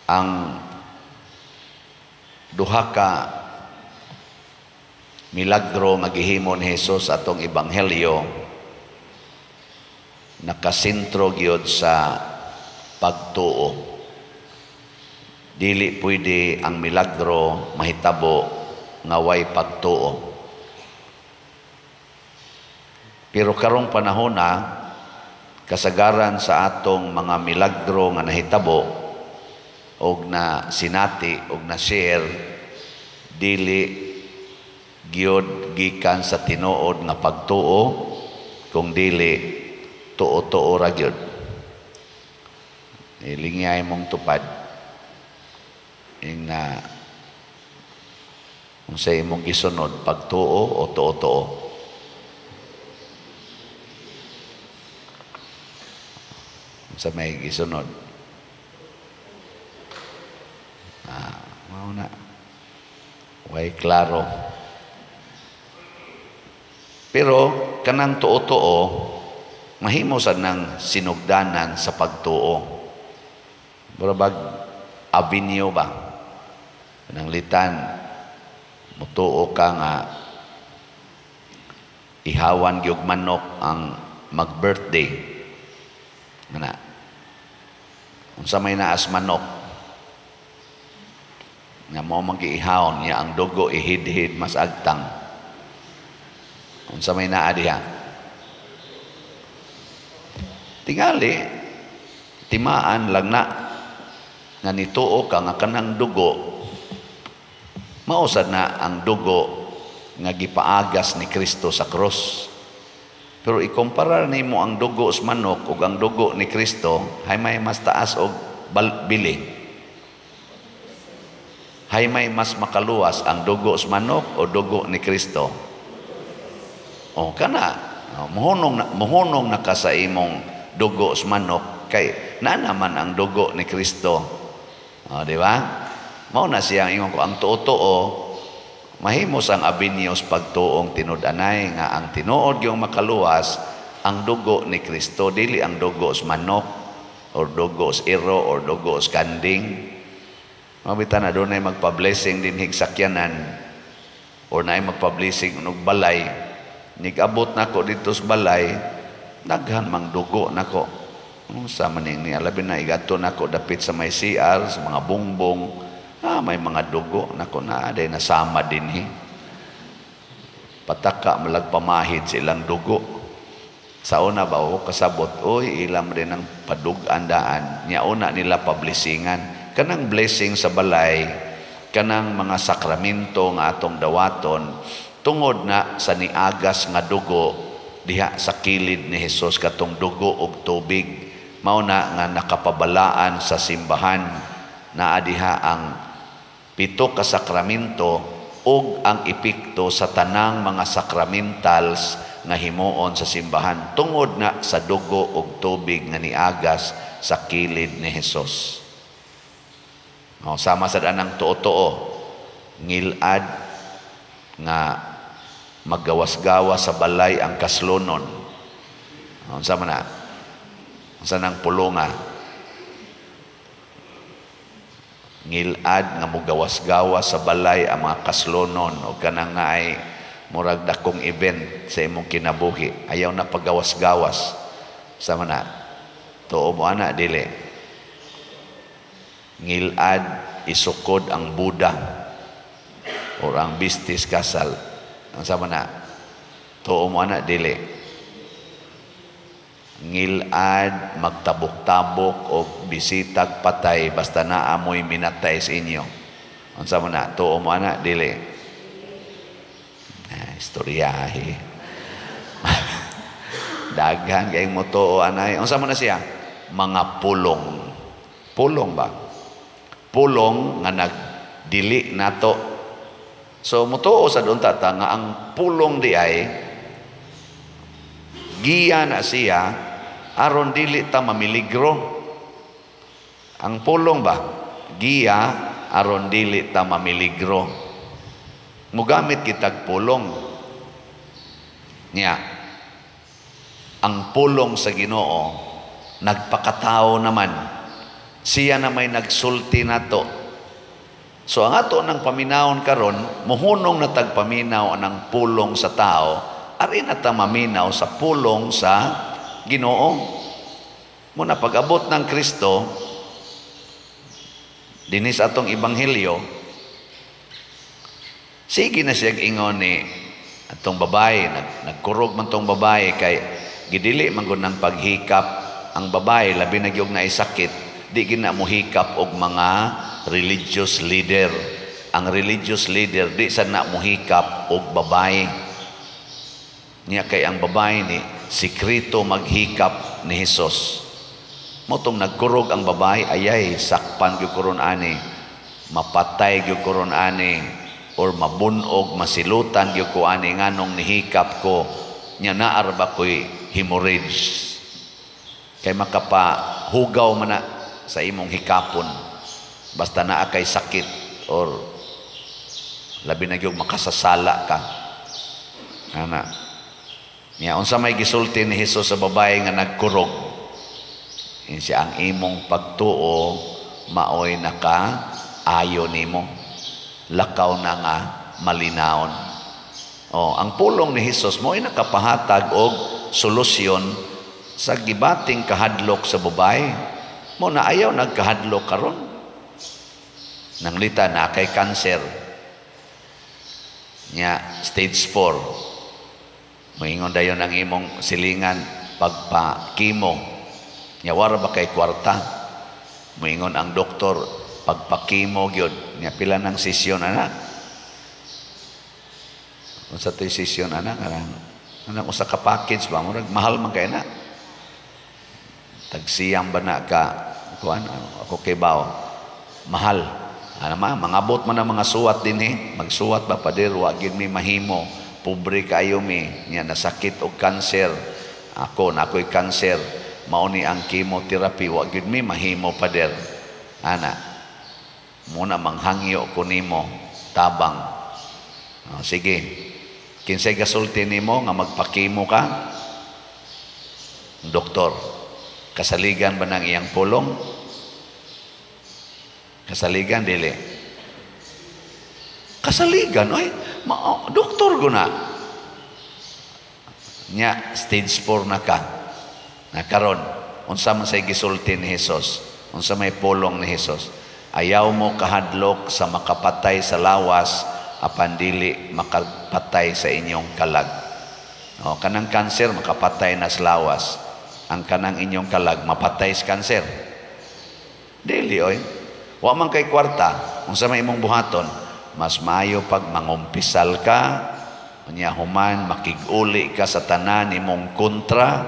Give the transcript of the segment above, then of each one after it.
Ang duha ka milagro nga gihimo ni Jesus atong ebanghelyo nakasentro gyud sa pagtuo. Dili pwede ang milagro mahitabo nga way pagtuo. Pero karong panahon na kasagaran sa atong mga milagro nga nahitabo og na sinati og na share, dili gyud gikan sa tinuod nga pagtuo, kung dili tuo-tuo ra gyud. Ilingay mong tupad ing na unsa imong gisunod, pagtuo o tuo-tuo? Unsa may gisunod? Mao na. Way klaro. Pero kanang tuo-tuo mahimo sad nang sinugdanan sa pagtuo. Murabag avenue ba? Kanang litan mutuo ka nga ihawan gyud manok ang mag-birthday. Ngana. Unsa may naas manok? Nga mo magiihawon niya ang dugo ihidhid mas agtang. Unsa may naa diha? Tingali timaan lang na nga nituo ka nga kanang dugo mao sad na ang dugo nga gipaagas ni Kristo sa krus. Pero ikumpara nimo ang dugo sa manok ug ang dugo ni Kristo, hay may mas taas og bili. Hay may mas makaluwas, ang dugo sa manok o dugo ni Kristo? O kana, muhunong na ka sa imong dugo sa manok kay na naman ang dugo ni Kristo. O, di ba? Mao na siya ang ingon ko, ang tuo-tuo mahimo sang abinyos pagtuong tinud-anay nga ang tinuod yung makaluwas ang dugo ni Kristo, dili ang dugo sa manok or dugo sa iro or dugo sa kanding. Mabita na doon ay magpa-blessing din higsakyanan or na ay magpa-blessing og balay. Nigabot nako dito sa balay, daghan mang dugo nako. Sa maning ni labi na igadto nako dapit sa may CR, sa mga bongbong, may mga dugo nako na aday nasama dinhi. Pataka malagpamahid sa ilang dugo. Sa una ba o kasabot, oy ilam rin ang padug-andaan. Nya una nila pablessingan. Kanang blessing sa balay, kanang mga sakramento nga atong dawaton, tungod na sa niagas nga dugo diha sa kilid ni Hesus, katong dugo og tubig, mao na nga nakapabalaan sa simbahan naa diha ang pito ka sakramento ug ang epekto sa tanang mga sakramentals nga himuon sa simbahan tungod na sa dugo og tubig nga niagas sa kilid ni Hesus. O, sama sa anang tuo-tuo, ngilad nga maggawas-gawas sa balay ang kaslonon. O, sama na? Unsa nang pulunga? Ngilad nga mogawas-gawas sa balay ang mga kaslonon o kanang naay murag dakong event sa imong kinabuhi. Ayaw na paggawas-gawas. Sama na? Tuo mo ana, dili. Ngilad isukod ang Buddha or ang bistis kasal. Ang sama na? Tuo mo ana, dili. Ngilad magtabok-tabok o bisitag patay basta naamoy minatay sa inyo. Ang sama na? Tuo mo ana, dili. Istoryahe. Daghan kayong mo tuo anay. Ang sama na siya? Mga pulong. Pulong ba? Pulong nga nagdili nato. So mutuo sa doon tata nga ang pulong di ay giya na siya aron dili ta mamiligro. Ang pulong ba? Giya aron dili ta mamiligro. Mugamit kitag pulong. Niya, ang pulong sa Ginoo nagpakatao naman. Siya na may nagsulti nato. So ang ato ng paminawon karon, muhunong na tagpaminaw ang pulong sa tao, ari na ta maminaw sa pulong sa Ginoo. Muna pag-abot ng Kristo dinis atong ebanghelyo, sige na siya ingon ni atong babae, nagkurog man tong babae kay gidili man gud ng paghikap ang babae, labi na gyud na sakit, di gina mo hikap og mga religious leader. Ang religious leader di sa na mohikap og babae. Niya kay ang babae ni sikreto maghikap ni Hesus. Motong nagkurog ang babae, ayay, sakpan gyud ko ron ani, mapatay gyud ko ron ani, or mabunog, masilutan gyud ko ani nganong nihikap ko nya naar ba ko'y hemorrhage. Kay makapahugaw man na sa imong hikapon basta naa kay sakit or labi na gyud makasasala ka ana. Niya unsa may gisulti ni Hesus sa babae nga nagkurog? Siya, ang imong pagtuo maoy naka ayo nimo, lakaw na nga malinawon. Oh, ang pulong ni Hesus mo'y nakapahatag og solusyon sa gibating kahadlok sa babae. Mo na ayaw nagkahadlok karon. Nanglita na kay cancer. Nya stage 4. Moingon dayon ang imong silingan, pagpa-chemo. Nya wara ba kay kwarta? Moingon ang doktor, pagpa-chemo gyud. Nya pila nang sesyon ana? Unsa to'y sesyon ana? Karang anang usa ka package ba, murag mahal man kay na. Tagsiyam ba na ka kuan, ako kay bao. Mahal. Ano ma, mangabot man ang mga suwat dinhi, magsuwat ba, "Pader, wa gid mi mahimo. Pobre kayo mi." Nya nasakit og cancer. Ako na ako'y cancer. Mao ni ang chemotherapy, wa gid mi mahimo, pader. Ana. Muna manghangyo ko nimo tabang. Oh, sige. Kinsay gasulti nimo nga magpa-chemo ka? Doktor. Kasaligan ba ng iyang pulong? Kasaligan, dili. Kasaligan, ay, ma, doktor ko na. Nya, stage 4 na ka. Na karon, unsa man say gisulti ni Hesus? Unsa may pulong ni Hesus? Ayaw mo kahadlok sa makapatay sa lawas apan dili makapatay sa inyong kalag. O, kanang cancer makapatay na sa lawas. Ang kanang inyong kalag mapatay sa cancer. Dili oy. Wa man kay kwarta, unsa may imong buhaton? Mas maayo pag mangumpisal ka, unya human makig-uli ka sa tanan nimong kontra,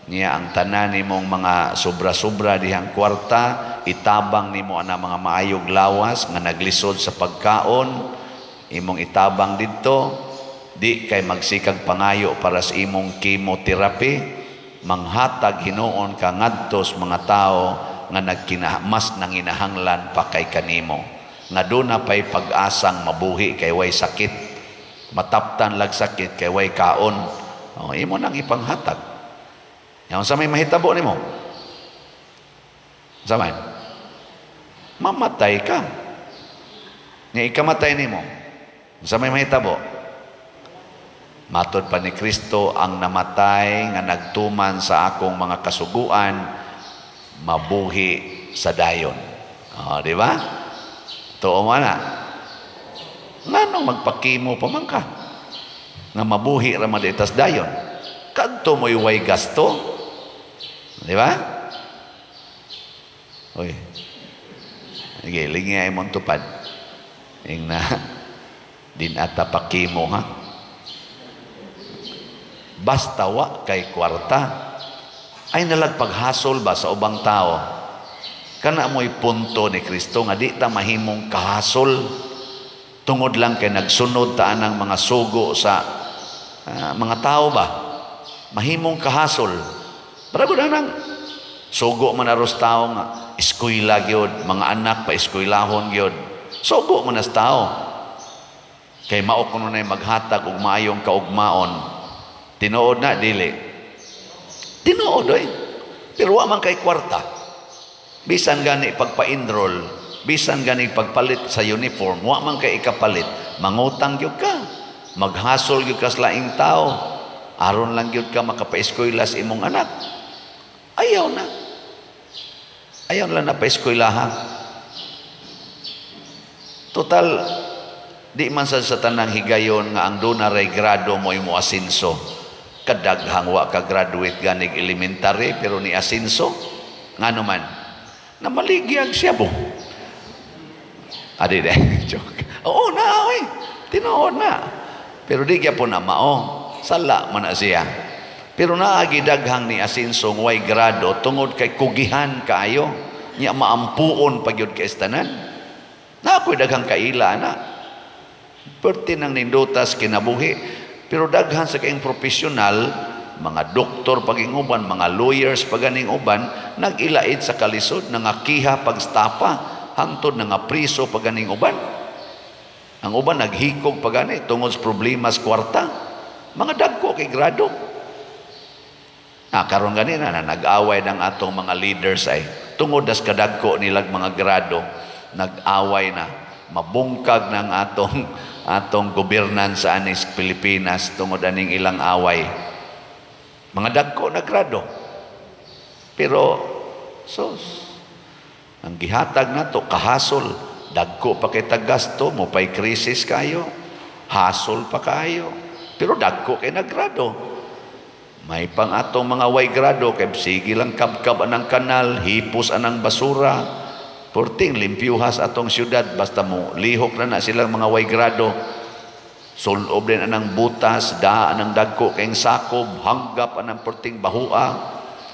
niya ang tanan nimong mga sobra-sobra dihang kwarta, itabang nimo ana mga maayog lawas nga naglisod sa pagkaon, imong itabang didto, di kay magsikag pangayo para sa imong chemotherapy, manghatag hinuon ka ngadto sa mga tao nga nagkina mas nanginahanglan pa kay kanimo, nga duna pay pag-asang mabuhi kay way sakit, mataptan lag sakit kay way kaon. Oh, imo nang ipanghatag. Yan, unsa may mahitabo nimo? Unsa man? Mamatay ka. Nga ikamatay nimo, unsa may mahitabo? Matod pa ni Kristo, ang namatay nga nagtuman sa akong mga kasuguan mabuhi sa dayon. Oh, di ba? Tuo man na. Nganong magpa-chemo pa man ka? Nga mabuhi ra man ditas dayon. Kadto mo'y way gasto. Di ba? Oy. Sige, lingi ay mong tupad. Ing na, din ata pa-chemo ha. Basta wa kay kwarta. Ay nalagpaghasol ba sa ubang tao? Kana mo'y punto ni Kristo nga di ta mahimong kahasol tungod lang kay nagsunod ta anang mga sugo sa mga tao ba? Mahimong kahasol. Pero nang sugo man aros tao nga eskwela gyud, mga anak pa eskwelahon gyud. Sugo man as tao. Kay mao kuno nay maghatag og maayong kaugmaon. Tinuod na dili? Tinuod oy. Pero wa man kay kwarta. Bisan gani pagpa-enroll, bisan gani pagpalit sa uniform, wa man kay ikapalit, mangutang gyud ka. Maghasol gyud ka sa laing tao. Aron lang gyud ka makapaeskwela sa imong anak. Ayaw na. Ayaw lang na paeskwelaha. Total, di man sa tanang higayon nga ang duna ray grado mo imo asinso. Kadaghang wa ka graduate ganig elementary pero ni asinso. Ngano man? Namaligyag siya bo. Adi de, joke. Oo na, oy. Tinuod na. Pero di gyapon na mao. Sala man na siya. Pero naagi daghang ni asinso way grado tungod kay kugihan kaayo. Nya maampuon pa gyud kay tanan. Na ako'y daghang kaila na. Perti nang nindutas kinabuhi. Pero daghan sa kayong profesional, mga doktor paging uban, mga lawyers paganing uban, nag-ilait sa kalisod, nangakiha pagstafa, hangtod nga priso paganing uban. Ang uban naghikog pagani tungod sa problema sa kwarta. Mga dagko kay grado. Ah, karon gani na nag-away ng atong mga leaders ay tungod das kadagko nilag mga grado, nag-away na, mabungkag ng atong atong gobernansa anis Pilipinas tungod aning ilang away. Mga dagko na grado. Pero sos ang gihatag nato kahasol, dagko pa kay tagasto, mo pay krisis kayo, hasol pa kayo. Pero dagko kay nagrado. May pang atong mga way grado kay sige lang kabkab anang kanal, hipos anang basura. Porting limpyuhas atong syudad basta mo lihok na na silang mga way grado. Sulob din anang butas, daa anang dagko kayong sakob, hanggap anang porting bahua,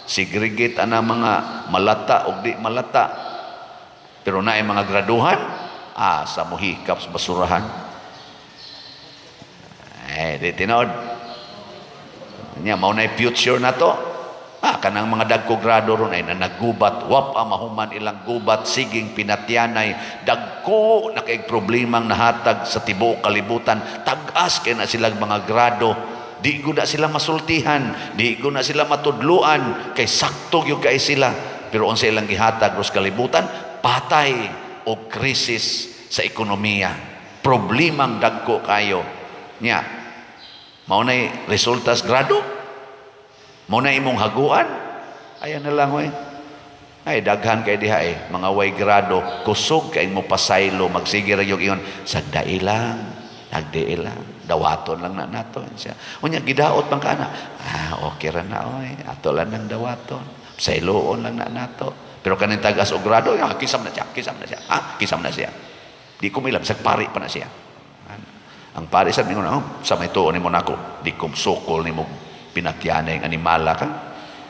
segregate anang mga malata og di malata. Pero naay mga graduhan, sa muhikap sa basurahan. Eh, di tinod. Nya mao na future na to. Ah, kanang mga dagko grado ron ay nanagubat, wap mahuman ilang gubat, siging pinatyanay, dagko na kay problemang nahatag sa tibuok kalibutan, tag-as kay na silang mga grado. Di ko na sila masultihan, di ko na sila matudluan, kay sakto gyud kay sila. Pero unsa ilang gihatag ros kalibutan, patay o krisis sa ekonomiya. Problemang dagko kayo. Nya, mao nay resultas grado. Mao na imong haguan. Ayan na lang oy. Ay daghan kay diha eh, mga way grado, kusog kay mo pasaylo, magsige ra yung ingon, sagdai lang, sagdai lang, dawaton lang na nato siya. Unya gidaot man kana. Ah, okay ra na oy, ato lang nang dawaton. Sayloon lang na nato. Pero kaning tagas og grado, ah, kisam na siya, kisam na siya. Ah, kisam na siya. Di ko milam, sag pari pa na siya. Ang pari sa mingon, oh, sa may tuon nimo nako, di ko sukol nimo pinatyanay ang animala ka.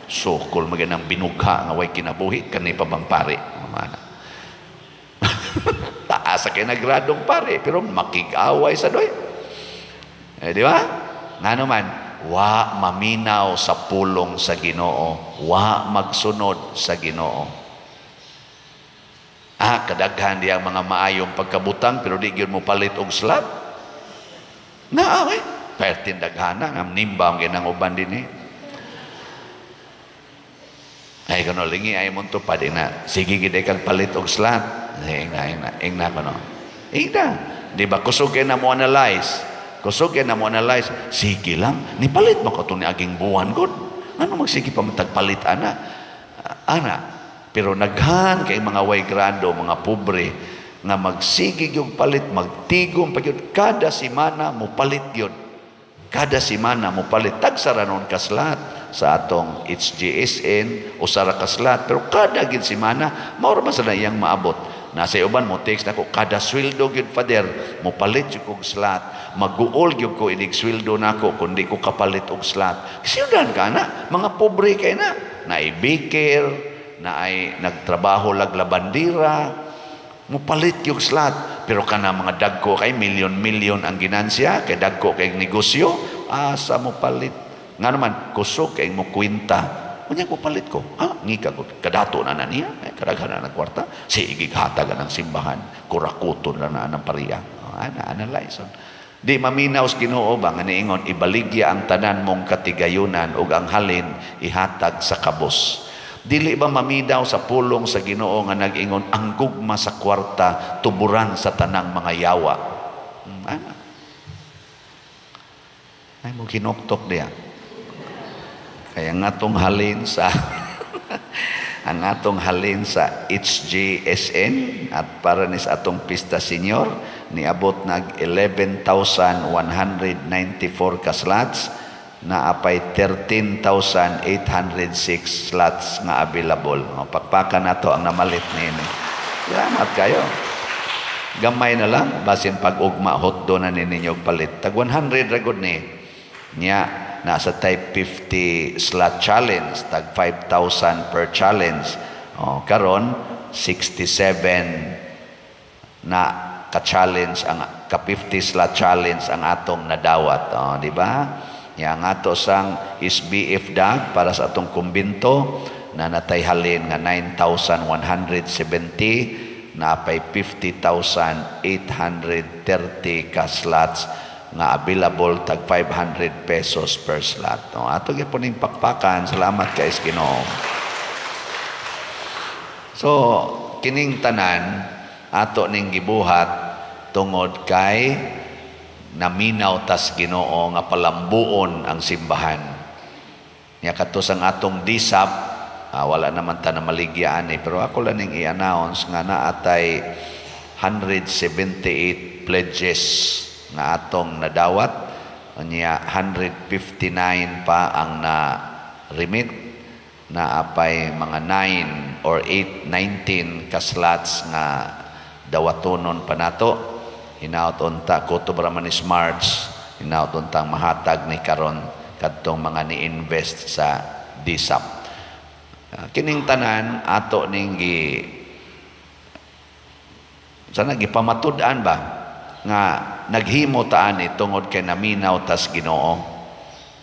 Sukol maganang binugha nga way kinabuhi kani pa bang pare. Mana. Taas sa kay nagradong pare pero makig-away sa doy. Eh, di ba? Ngano man, wa maminaw sa pulong sa Ginoo, wa magsunod sa Ginoo. Ah, kadaghan diyang mga maayong pagkabutang pero di gyud mo palit og slab. Na, okay. Pertin daghana ang nimba ang ginang uban din eh. Ay kuno lingi ay mo tupad na. Sige gid kang palit og slat. Ingna ingna ingna kuno. Ingna. Di ba kusog kay na mo analyze. Kusog kay na mo analyze. Sige lang ni palit mo ko ni aging buwan gud. Ano magsige pa matagpalit ana? Ana. Pero naghan kay mga way grado, mga pobre nga magsige yung palit, magtigom pa gyud kada semana mo palit gyud. Kada semana mo palit tagsara nun kaslat sa atong HGSN o sara kaslat pero kada gid semana mao ra man sa iyang maabot. Nasa uban mo text nako kada sweldo gyud Father mo palit jud kog slat, maguol gyud ko inig sweldo nako kun di ko kapalit og slat. Siyudan ka na, mga pobre kay na, naay baker, naay nagtrabaho lag labandira, mo palit yung slat. Pero kana mga dagko kay milyon-milyon ang ginansya, kay dagko kay negosyo, asa mo palit. Nga naman, kusog kay mo kwenta. Unya ko palit ko. Ah, ngika ko. Kadato na na niya. Eh, kadaghan na ng kwarta. Sige, hatagan ng simbahan. Kurakuton lang na ng pariya. Oh, ana, analyze. Di maminaw sa Ginoo ba nga niingon, ibaligya ang tanan mong katigayunan ug ang halin ihatag sa kabos. Dili ba maminaw sa pulong sa Ginoo nga nag-ingon ang gugma sa kwarta tuburan sa tanang mga yawa? Ana. Ay mo kinuktok diya. Kaya nga atong halin sa ang atong halin sa HJSN at para ni sa atong Pista Senior, niabot nag 11,194 ka slots, naa pay 13,806 slots nga available. O, pakpakan nato ang namalit niini. Salamat kayo. Gamay na lang, basin pag ugma hotdo na ni ninyo palit. Tag 100 ra gud ni. Nya nasa type 50 slot challenge, tag 5,000 per challenge. O, karon 67 na ka-challenge ang ka 50 slot challenge ang atong nadawat. O, di ba? Ya, ang ato sang SBF dag para sa atong kumbinto na natay halin nga 9,170, napay 50,830 ka slots nga available, tag 500 pesos per slot. No, ato gyapon ning pakpakan. Salamat kay Ginoo. So, kining tanan ato ning gibuhat tungod kay naminaw tas Ginoo nga palambuon ang simbahan. Nya kadto sang atong DSAP, wala naman ta na maligyaan eh, pero ako lang ning i-announce nga naatay 178 pledges nga atong nadawat. Unya 159 pa ang na remit, naapay mga 9 or 8, 19 ka slots nga dawatonon pa nato. Hinaut unta kutob ra man is March, hinaut untang mahatag ni karon kadtong mga ni-invest sa DSAP. Kining tanan ato ning gi sana gipamatud-an ba nga naghimo ta ani tungod kay naminaw tas Ginoo,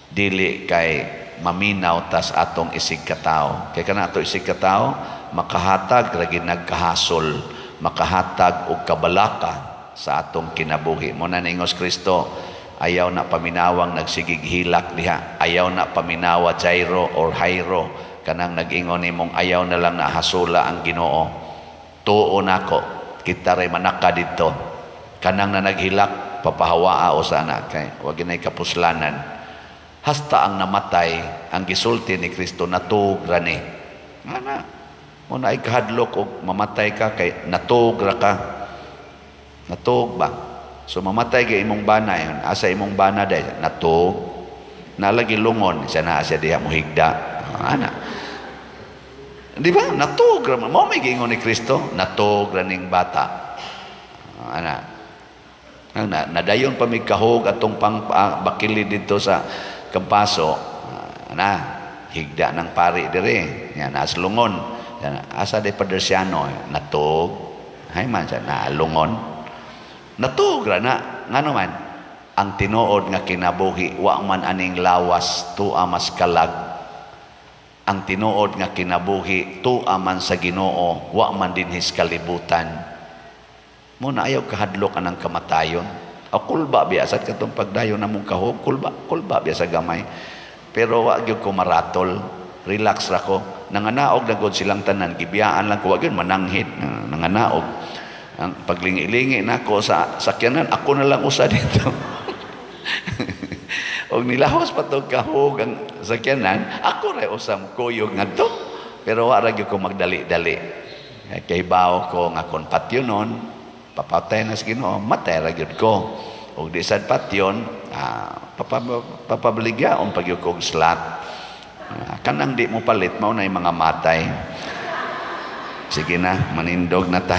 dili kay maminaw tas atong isig katawo. Kay kana ato isig katawo makahatag ra gid, nagkahasol, makahatag og kabalaka sa atong kinabuhi. Mo na niingos Kristo, ayaw na paminawang nagsigig hilak diha, ayaw na paminawa Jairo or Jairo, kanang nag-ingon nimong ayaw na lang na hasula ang Ginoo. Tuo nako, kita ray manaka didto. Kanang na naghilak, papahawaa o sana kay wag ginay kapuslanan. Hasta ang namatay, ang gisulti ni Kristo, natuog ra ni. Ana, mo na ay kahadlok og mamatay ka kay natuog ra ka. Natuog ba? So mamatay kay imong bana yon. Asa imong bana day? Natuog. Nalagi lungon, siya na siya diha mohigda. Ana. Di ba? Natuog ra. Mao may giingon ni Kristo, natuog ra ning bata. Ana. Ang na, nadayon pa mig kahog atong pang bakili dito sa Kampaso. Na higda ng pari dire. Yan as lungon. Yan, asa de Padersiano, natuog. Hay man siya na lungon. Natuog ra na. Ngano man ang tinuod nga kinabuhi wa man aning lawas, tua mas kalag. Ang tinuod nga kinabuhi tua man sa Ginoo, wa man dinhis kalibutan. Mo na ayaw kahadlok anang kamatayon. O kulba biya sad katong pagdayon namong kahog, kulba, kulba biya sa gamay. Pero wa gyud ko maratol. Relax ra ko. Nanganaog na gud silang tanan, gibiyaan lang ko, wa gyud mananghid, nanganaog. Ang paglingi-lingi nako sa sakyanan, ako na lang usa dito. Og nilahos pa tog kahog ang sakyanan, ako ra usa kuyog ngadto. Pero wa ra gyud ko magdali-dali. Kay bawo ko nga kon patyonon, papatay na sa Ginoo, matay ra gyud ko. Og di sad patyon, papabaligyaon pag gyud kog slot. Kanang di mo palit, mao na yung mga matay. Sige na, manindog na ta.